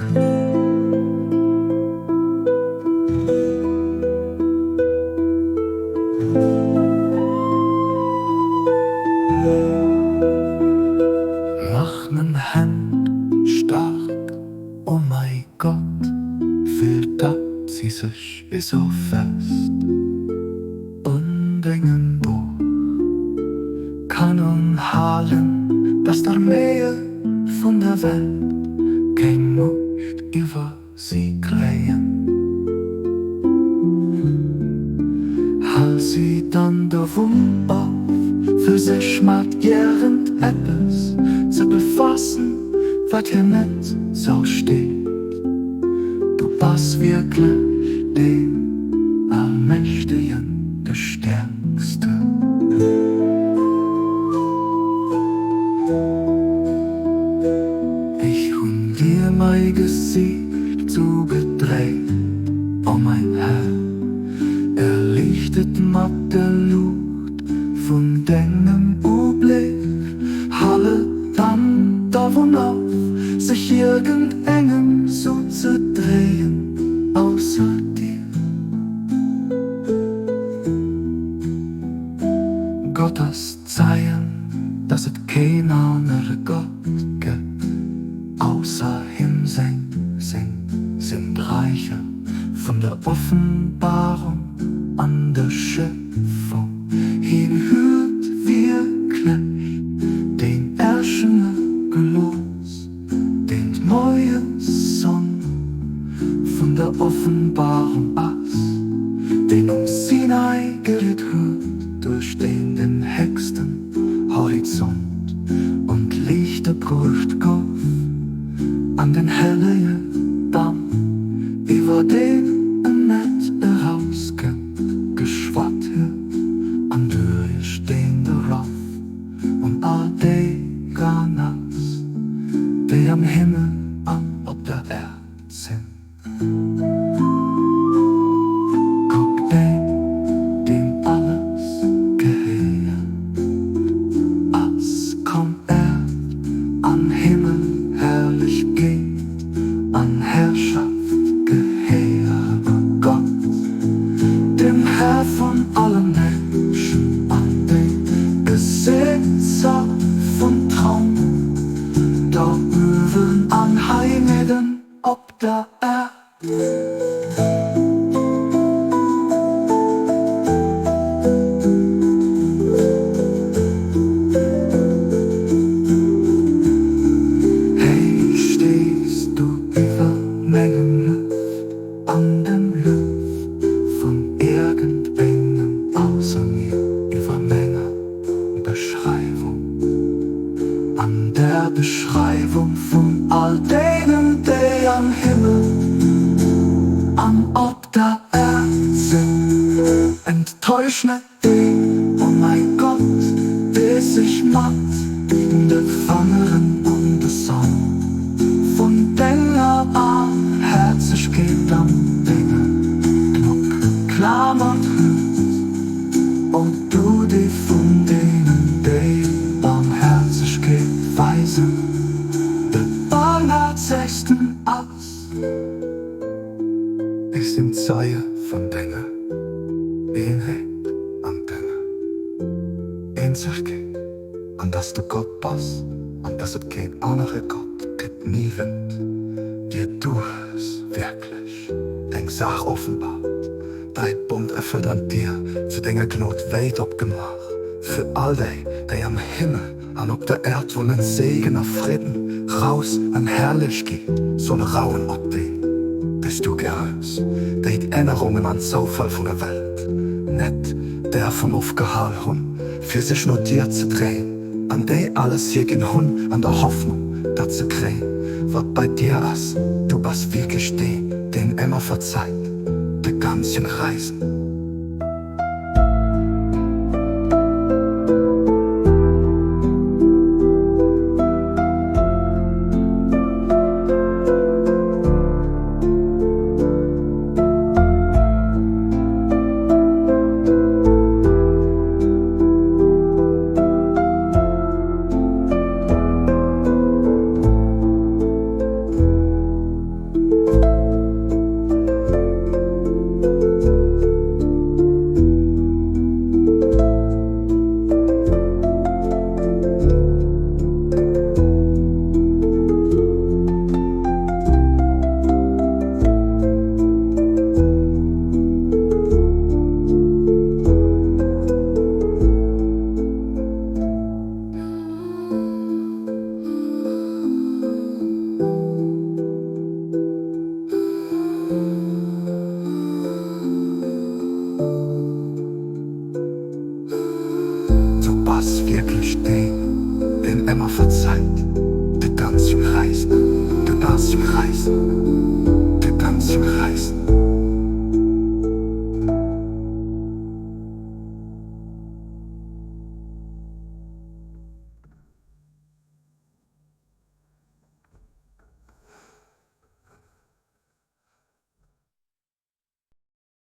Mach meng Hänn staark, o mäi Gott, fir datt si sech esou fest un dengem Buch kënnen halen, datt d'Arméie vun der Welt keng Muecht iwwer si kréien. Hal si dann dovun of, fir sech mat iergend eppes ze befassen, wat hir net sou steet. Du bass wierklech deen Allmächtegen, de Stäerksten. Ech hunn dir mäi Gesiicht zougedréit, o mäin Här, erliichtet mat der Luucht vun dengem Ubléck. Hale dann dervun of, sech iergendengem zouzedréien ausser dir. Gott ass Zeien, dass et keen anere Gott gëtt ausser him. Seng Sinn sinn d'Räicher vun der Offenbarung an der Schöpfung. Hien huet wierklech deen Erschene gelooss, deen d'Moiessonn vun der Offenbarung ass, deen um Sinai geriet huet, duerch deen den héchsten Horizont un d'Liicht bruecht gouf, an den hellege Damm, iwwer deen en net erauskënnt, geschwat huet, an duerch deen de Raff un all déi gaang ass, déi am Himmel an op der Äerd sinn. Kuck, deen, deem alles gehéiert ass, komm Äerd an Himmel, Herrlechkeet an Herrschaft gehéiere Gott, dem Här vun alle Mënschen, an de Besëtzer vum Troun do uewen an heimidden op der Äerd. Héich stees du iwwer mengem Luef an dem Luef vun iergendengem ausser mir, iwwer menger Beschreiwung an der Beschreiwung vun all deenen, déi am Himmel an op der Äerd sinn. Enttäusch net deen, o mäi Gott, dee sech mat de Fangeren an de Sand vun denger Barmhäerzegkeet an denger Gnod geklamert huet. O du, dee vun deenen, déi Barmhäerzegkeet weisen, de barmhäerzegsten ass. Ech sinn Zeie vun denger Eenheet an denger Eenzegkeet, an dass du Gott bass an dass et keen anere Gott gëtt niewent dir. Du hues wierklech deng Saach offenbart, däi Bond erfëllt an d'Dier zu denger Gnod wäit opgemaach fir all déi, déi am Himmel an op der Äerd wunnen. Segen a Fridden, Raus an Herrlechkeet solle rauen op déi, déi s du gär hues, déi d'Ännerungen an Zoufäll vun der Welt net däerfen ofgehal hunn, fir sech no dir ze dréien, an déi alles hierginn hunn an der Hoffnung, dat ze kréien, wat bei dir ass. Du bass wierklech deen, deen ëmmer verzeit, de ganzen Reisen. Wasser.